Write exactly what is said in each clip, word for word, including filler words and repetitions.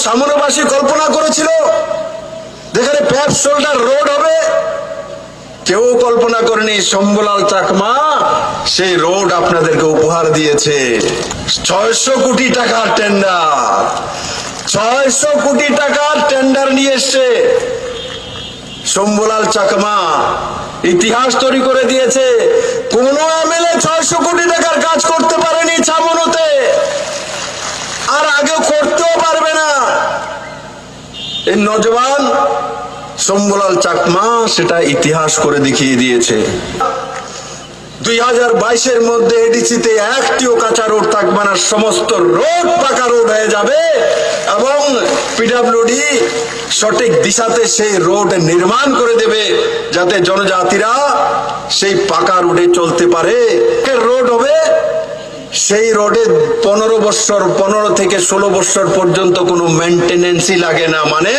সামনোবাসী কল্পনা করেছিল যেখানে পেপ শোল্ডার রোড হবে, কেউ কল্পনা করেনি শম্ভুলাল চাকমা সেই রোড আপনাদেরকে উপহার দিয়েছে। ছয়শো কোটি টাকার টেন্ডার, ছয়শো কোটি টাকার টেন্ডার নিয়ে এসছে শম্ভুলাল চাকমা। ইতিহাস তৈরি করে দিয়েছে। কোনো এমএলএ ছয়শো কোটি টাকার কাজ করতে পারেনি ছামনুতে, আর আগে করতেও পারবে না। এই নজওয়ান শম্ভুলাল চাকমা সেটা ইতিহাস করে দেখিয়ে দিয়েছে। দুই হাজার বাইশের মধ্যে এডিসিতে একটিও কাঁচা রোড থাকবে না, সমস্ত রোড পাকা রোড হয়ে যাবে এবং পিডাব্লিউডি সঠিক দিশাতে সেই রোড নির্মাণ করে দেবে, যাতে জনজাতিরা সেই পাকা রোডে চলতে পারে। রোড হবে সেই রোডে পনেরো বছর, পনেরো থেকে ষোলো বছর পর্যন্ত কোনো মেইনটেনেন্সই লাগে না, মানে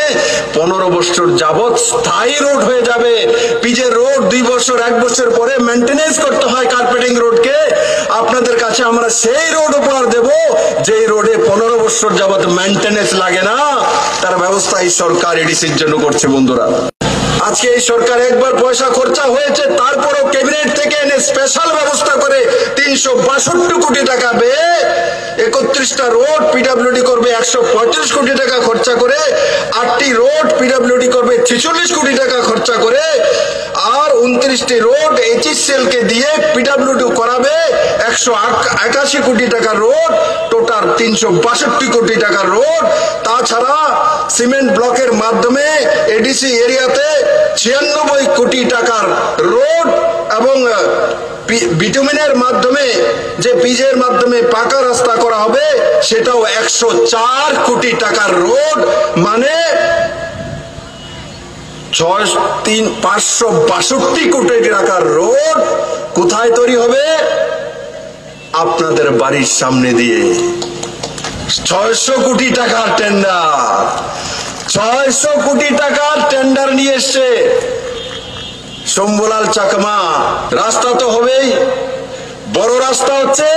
পনেরো বছর যাবত স্থায়ী রোড হয়ে যাবে। পিচের রোড দুই বছর, এক বছর পরে মেইনটেনেন্স করতে হয় কার্পেটিং রোডকে। আপনাদের কাছে আমরা সেই রোড উপহার দেব, যেই রোডে পনেরো বছর যাবত মেইনটেনেন্স লাগে না, তার ব্যবস্থা এই সরকার এডিসির জন্য করছে। বন্ধুরা, আজকে এই সরকার একবার পয়সা খরচা হয়েছে, তারপরও ক্যাবিনেট থেকে এনে স্পেশাল ব্যবস্থা করে তিনশো বাষট্টি কোটি টাকা ব্যয়ে একত্রিশটা রোড পিডাব্লিউডি করবে, একশো পঁয়ত্রিশ কোটি টাকা খরচা করে, আটটি রোড পিডাব্লিউডি করবে ছেচল্লিশ কোটি টাকা খরচা করে, আর উনত্রিশটি রোড এইচইসিএল কে দিয়ে পিডাব্লিউডি করাবে একশো একাশি কোটি টাকা রোড, টোটাল তিনশো বাষট্টি কোটি টাকা রোড। তাছাড়া সিমেন্ট ব্লকের মাধ্যমে এডিসি এরিয়াতে ছিয়ানব্বই কোটি টাকার রোড এবং, আহ, বি-, বিটুমিনের মাধ্যমে, যে পিচের মাধ্যমে পাকা রাস্তা করা হবে, সেটাও একশো চার কোটি টাকার রোড, মানে ছয়, তিন, পাঁচশো বাষট্টি কোটি টাকার রোড কোথায় তৈরি হবে? আপনাদের বাড়ির সামনে দিয়ে। ছয়শো কোটি টাকার টেন্ডার, ছয়শো কোটি টাকার টেন্ডার নিয়ে এসছে শম্ভুলাল চাকমা। রাস্তা তো হবেই, বড় রাস্তা হচ্ছে,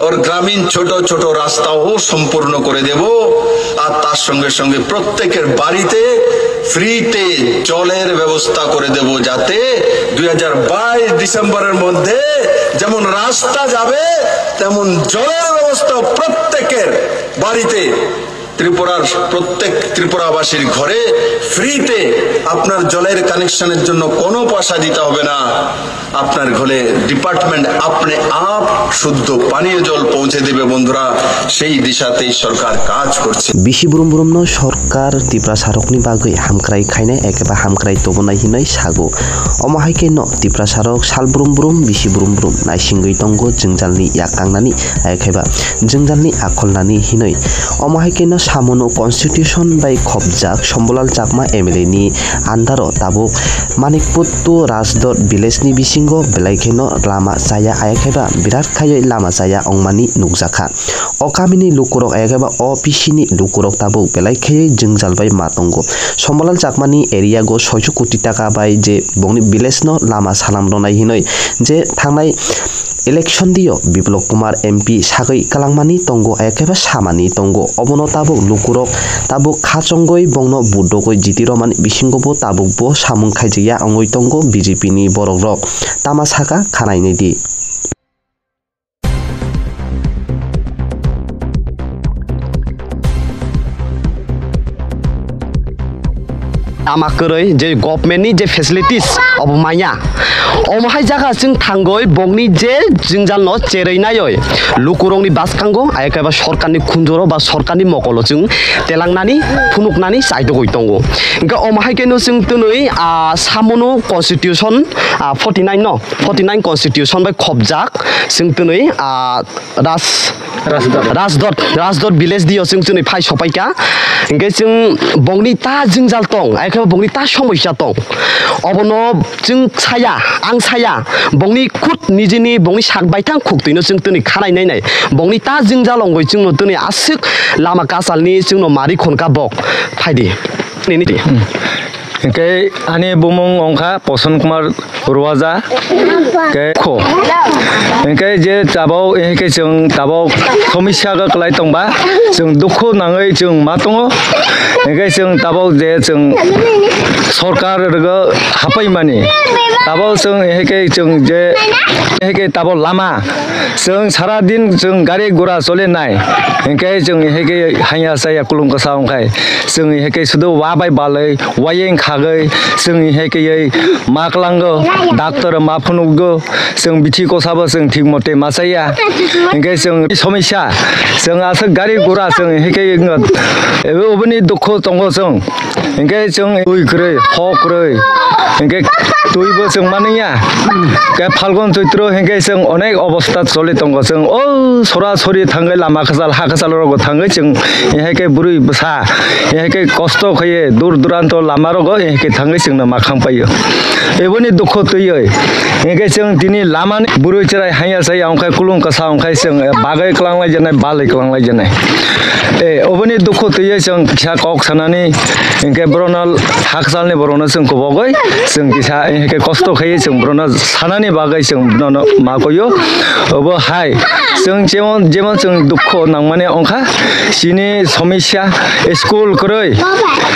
ওর গ্রামীণ ছোট ছোট রাস্তাও সম্পূর্ণ করে দেব। আর তার সঙ্গে সঙ্গে প্রত্যেকের বাড়িতে ফ্রিতে জলের ব্যবস্থা করে দেব, যাতে দুই হাজার বাইশ ডিসেম্বরের মধ্যে যেমন রাস্তা যাবে, তেমন জলের ব্যবস্থা প্রত্যেকের বাড়িতে, ত্রিপুরার প্রত্যেক ত্রিপুরাবাসীর ঘরে ফ্রিতে আপনার জলের কানেকশনের জন্য কোনো পয়সা দিতে হবে না। আপনার ঘরে ডিপার্টমেন্ট আপনি আপ শুদ্ধ পানীয় জল পৌঁছে দেবে। বন্ধুরা, সেই দিশাতেই সরকার কাজ করছে। Bisi brum brum no sorkar Tiprasa rokni bagwi hamkrai khainai ekeba hamkrai tubunai hinwi sago. Omo hai khe no Tiprasa rok sal brum brum bisi brum brum naisingwi tongo jwngjalni yak kangnani, ayakhe ba jwngjalni akhol nani hinwi. Omo hai khe no samono constitution bai khopjak Shambhulal Chakma M L A ni under o tabuk Manikputtu Rajdot village ni bisingo belai kheno lama chaya, ayakhe ba birat khaiwi lama chaya ongmani nukjakha. O kamini lukurok, ayakhe ba o P C ni lukurok tabuk belai khaiwi jwngjal bai ma tongo. Shambhulal Chakmani area go soiso koti taka bai je bongni village no lama salam rwnai hinwi je thangnai election dio Biplop Kumar M P sagwi kwlangmani tongo, ayakhe ba samani tongo. Obono tabuk lukurok tabuk khachongwi bongno vote rogwi jiti romani bisingo bo tabuk bo samung khaijakya wngwi tongo B J P ni borok rok. Tama saka khanai nai di. Lama kwrwi je government ni je facilities obo manya. Omo hai jaga chwng thangwi bongni je jwngjal no cherwi naiwi lukurokni bwskango ayakhe ba sorkarni khunjoro ba sorkarni mokolo chwng telangnani phunuknani chaitogwi tongo. Hwnkhe omo hai khe no chwng twnwi, ah, samono constitution, ah, forty nine no, forty nine constitution bai khopjak chwng twnwi, ah, Ras-, Rajdot. Rajdot, Rajdot village dio chwng chwngni phai sopaikha. Hwnkhe chwng bongni ta jwngjal tong, ayakhe bongni ta somosya tong. Obono chwng saya, ang saya, bongni khud nijini bongni sak baithang khuktwino chwng twnwi khanai nainai. Bongni ta jwngjal ongwi chwngno twnwi aswk lama kasalni chwngno mari khonka bok. Phaidi. Nini di. Hmm. Hingke ani bumung ongkha Poson Kumar Ruaja. Ke kho. Hingke je tabok, hingke chwng tabok somisa ga kwlai tongba, chwng dukhu nangwi chwng ma tongo. Hingke chwng tabok je chwng sorkar rwgo hapai mani. Tabok chwng hingke chwng je hingke tabok lama. Chwng sara din chwng gari gura chole nai. Hingke chwng hingke hanya saya kulung kasa ongkhai. Chwng hingke sudu wa bai balai, wayeng khagai, chwng hingke yei ma klango, doctor ma phunugo, chwng bithi kosabo chwng thik mote ma chaya. Hingke chwng somisa, chwng aswk gari gura chwng hingke ebo oboni dukhu tongo chwng. Hingke chwng ui kwrwi, hok kwrwi. Hingke twibo chwng manliya. Ke Phalgun Choitro hingke chwng onek obostha choli tongo. Chwng o sora sori thangwi lama kwchal, ha kwchal rogo thangwi chwng, hingke bwrwi bwsa, hingke kosto khaiye dur duranto lama rogo hingke thangwi chwngno makhang paio. Eboni dukhu twiwi. Hingke chwng tini lamani bwrwi chwrai hanya chaya ongkhai kulung kasa ongkhai chwng bagwi klanglai jenai, balwi klanglai jenai. E, oboni dukhu twiwi chwng kisa kok sanani, hingke borokno hakchalni borokno chwng kubugwi, chwng kisa, hingke kosto khaiwi chwng borokno sanani bagwi chwng bono ma kuio. Obo hai, chwng jemon, jemon chwng dukhu nangmani ongkha, chini somisa, school kwrwi,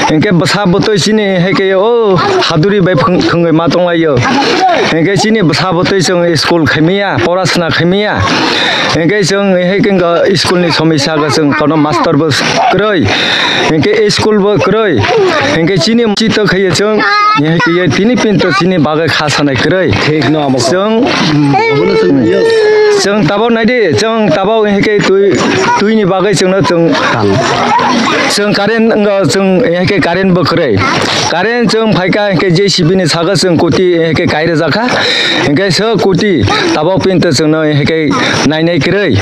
hingke bwsa bwtwi chini hingke o haduri bai phwng-, phwngwi ma tonglaio. Hingke chini bwsa bwtwi chwng school khaimaya, porasona khaimaya. Hingke chwng hingke school ni somisa ga chwng kono master bo kwrwi. Hingke school bo kwrwi. Hingke chini chito khaiye chwng hingke ye tini pinto chini bagwi kha sanai kwrwi. Thik no amo. Chwng, chwng tabo naidi, chwng tabo hingke twi, twini bagwi chwngno chwng, chwng current wngkha, chwng hingke current bo kwrwi. Current chwng phaikha hingke J C B ni saka chwng kuti hingke kairwjakha. Hingke so kuti tabok pinto chwngno hingke nainai kwrwi.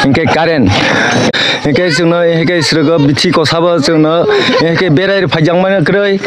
Hingke current. Hingke chwngno hingke srogo bithi kosabo chwngno hingke berai phaijakmani kwrwi.